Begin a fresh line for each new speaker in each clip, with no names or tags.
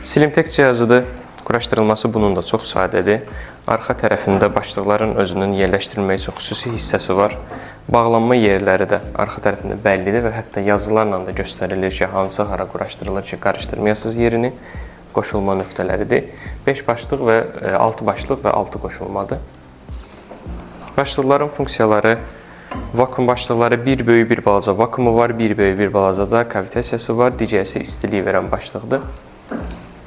Slimtech cihazıdır. Quraşdırılması bunun da çox sadədir. Arxa tərəfində başlıqların özünün yerləşdirilməyi üçün xüsusi hissəsi var. Bağlanma yerləri də arxa tərəfində bəllidir və hətta yazılarla da göstərilir ki, hansı hara quraşdırılır ki, qarışdırmayasınız yerini. Qoşulma nöqtələridir. 5 başlıq və 6 başlıq və 6 qoşulmadır. Başlıqların funksiyaları vakuum başlıqları bir böyük bir balaca vakuumu var, bir böyük bir balaca da kavitasiyası var, digərisi istilik verən başlıqdır.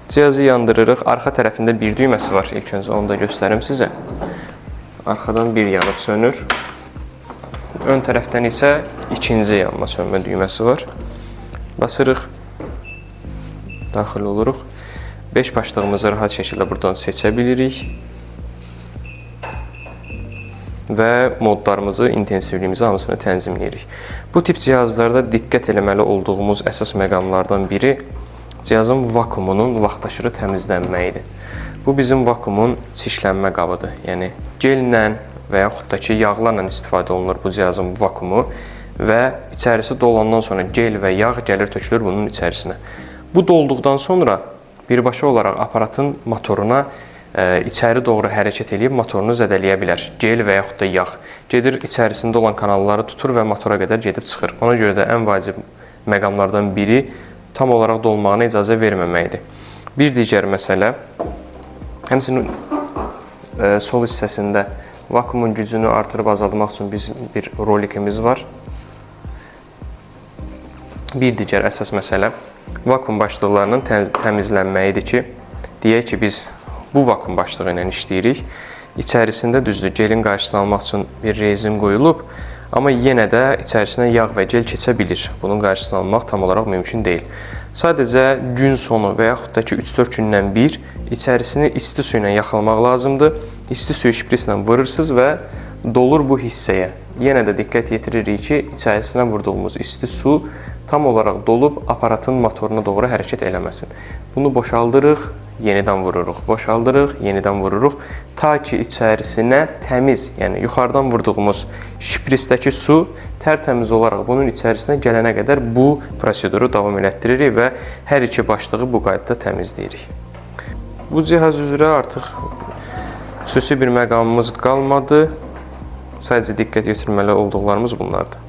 Cihazı yandırırıq. Arxa tərəfində bir düyməsi var. İlk öncə onu da göstərim sizə. Arxadan bir yanıb sönür. Ön tərəfdən isə ikinci yanma sönmə düyməsi var. Basırıq. Daxil oluruq. 5 başlığımızı rahat şəkildə buradan seçə bilirik. Və modlarımızı, intensivliyimizi hamısını tənzimləyirik. Bu tip cihazlarda diqqət eləməli olduğumuz əsas məqamlardan biri cihazın vakuumunun vaxtaşırı təmizlənməyidir. Bu bizim vakuumun çirklənmə qabıdır. Yəni gellə və yaxud da ki yağlarla istifadə olunur bu cihazın vakuumu və içərisi dolandan sonra gel və yağ gəlir tökülür bunun içərisinə. Bu dolduqdan sonra birbaşa olaraq aparatın motoruna içəri doğru hərəkət eləyib motorunu zədələyə bilər. Gel və yaxud da yağ. Gedir içərisində olan kanalları tutur və motora qədər gedib çıxır. Ona görə də ən vacib məqamlardan biri tam olaraq dolmağına icazə verməməkdir. Bir digər məsələ, həmçinin sol hissəsində vakuumun gücünü artırıb azaltmaq üçün bizim bir rolikimiz var. Bir digər əsas məsələ vakuum başlıqlarının təmizlənməyidir ki, deyək ki, biz bu vakuum başlığı ilə işləyirik. İçərisində düzdür, gelin qarşısını almaq üçün bir rezin qoyulub, amma yenə də içərisinə yağ və gel keçə bilir. Bunun qarşısını almaq tam olaraq mümkün deyil. Sadəcə gün sonu və yaxud da ki 3-4 gündən bir içərisini isti su ilə yaxalamaq lazımdır. İsti suyu şprislə vurursunuz və dolur bu hissəyə. Yenə də diqqət yetiririk ki, içərisinə vurduğumuz isti su tam olaraq dolub aparatın motoruna doğru hərəkət eləməsin. Bunu boşaldırıq, yenidən vururuq, boşaldırıq, yenidən vururuq ta ki içərisinə təmiz, yəni yuxarıdan vurduğumuz şprisdəki su tərtəmiz olaraq bunun içərisinə gələnə qədər bu proseduru davam elətdiririk və hər iki başlığı bu qaydada təmizləyirik. Bu cihaz üzrə artıq xüsusi bir məqamımız qalmadı. Sadəcə diqqət yetirməli olduqlarımız bunlardır.